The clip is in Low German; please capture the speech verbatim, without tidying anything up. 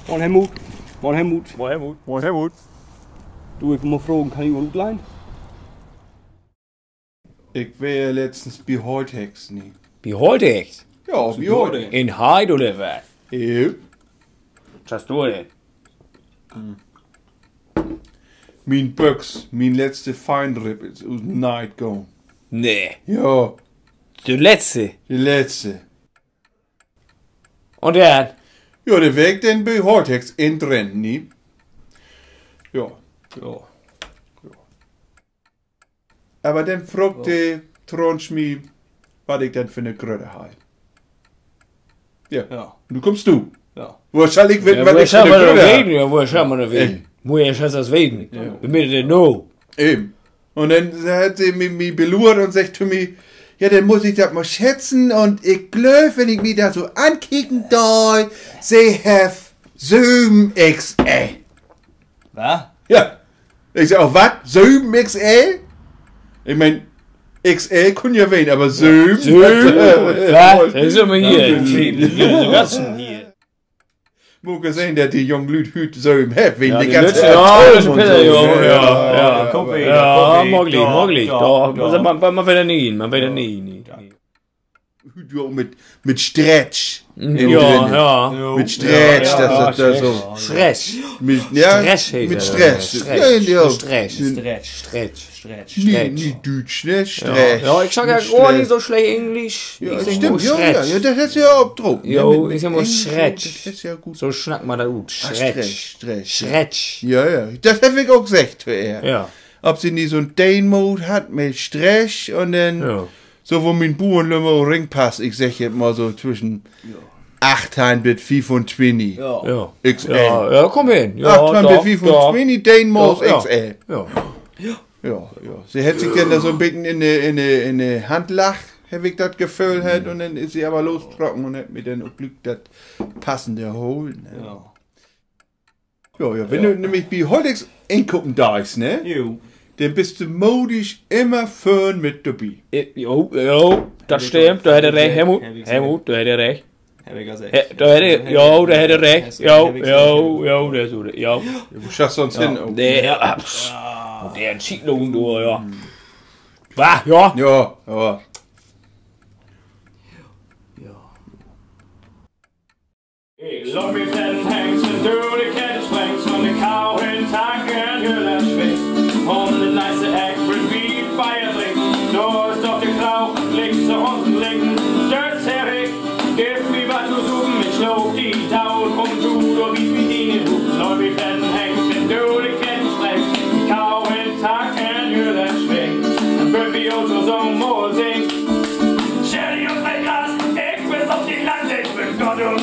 Moin, Helmut. Moin, Helmut. Moin, Helmut. Moin, Helmut. Du, ik mutt fragen, kann ik mal utleihen? Ik weer letztens bi Holthex, ne? Bi Holthex? Ja, bi Holthex. In Heid oder wat? Jo. Wat hest du denn? Mien Büx, mien letzte Feinripp is ut den Neid gahn. Nee. Jo. De letzte? De letzte. Un denn? Jo, de weer ik denn bi Holthex in drin, ne? Jo. Jo. Aver denn fraagt de Tronsch mi, wat ik denn för 'ne Grötte heff. Ja. Nu kummst du. Woher schall ik weten, wat ik för 'ne Grötte heff? Ja, woher schall man dat weten? Woher schall man dat weten? Wi mööt dat nu. Even. Un denn hett se mi, mi beluert un seggt to mi: Ja, denn mutt ik dat mal schätzen. Un ik glööv, wenn ik mi dat so ankieken do, Se hett söven X L. Wat? Ja. Ik segg ok: Wat? Söven X L? Ik meen, X L kunn ja ween, aver söven? Söven? Wat? Dat is jümmer hier. Mutt sehn, dat de jungen Lüüd hüüt söven hebbt, wegen de ganze Aktion un so. Ja, ja, ja, möglich, möglich. Doch, man weet dat nie, man weet dat nie. Hüüt jo mit, mit Stretch. Mit Stretch, dat, dat so. Stretch. Mit, ja, Stretch heet mit dat. Stretch. Stretch. Nich düütsch, ne? Stretch. Ja, ik kann ja gor nich so slecht Engelsch. Ja, stimmt. Ja, dat hest du ja ok drapen, ne? Ik segg mal Stretch. So snackt man dat ut. Stretch. Stretch. Ja, ja. Dat heff ik ok seggt to ehr. Of se nich so'n Demood hett mit Stretch un denn so, wo mien Burenlümmer rinpasst, ik segg nu mal so twischen achtteihn bit fiefuntwintig. X L. Ja, kumm hen. Achtteihn bit fiefuntwintig, Demood X L. Ja, ja. Se hett sik denn dor so'n beten in de, in de, in de Hand laggt, heff ik dat Geföhl hatt, un denn is se aver lostrocken un hett mi denn ok gliek dat Passende holen, ne? Ja, ja, wenn du nämlich bi Holthex inkopen deist, ne? Denn büst du modisch jümmer vörn mit dorbi. Jo, jo, dat stimmt, dor hett he recht, Helmut, Helmut, dor hett he recht. Dor hett he, jo, dor hett he recht, jo, jo, jo, dor is he, jo. Wo schaffst du uns hen? Nee, ja, de Schietlogen, du, ja. Bah, ja. Ja, ja. Ik loop mit den Hengst un dör de Kette springt, von de Kau in Tack en Hüller schwingt. Üm de nächste Eck will wi Beer drinken, dor is doch de Klau, linkse un linken, stött se rik. Giff mi wat to supen, ik sloog di daut, un du, dor wiest mi diene Huut. Loop mit den Hengst un dör de Kette springt, Kau in Tack en Hüller schwingt. Denn wüllt wi ok tosamen mal singen: Schell di op mien Gras, ik will op di Land, ik will Gott un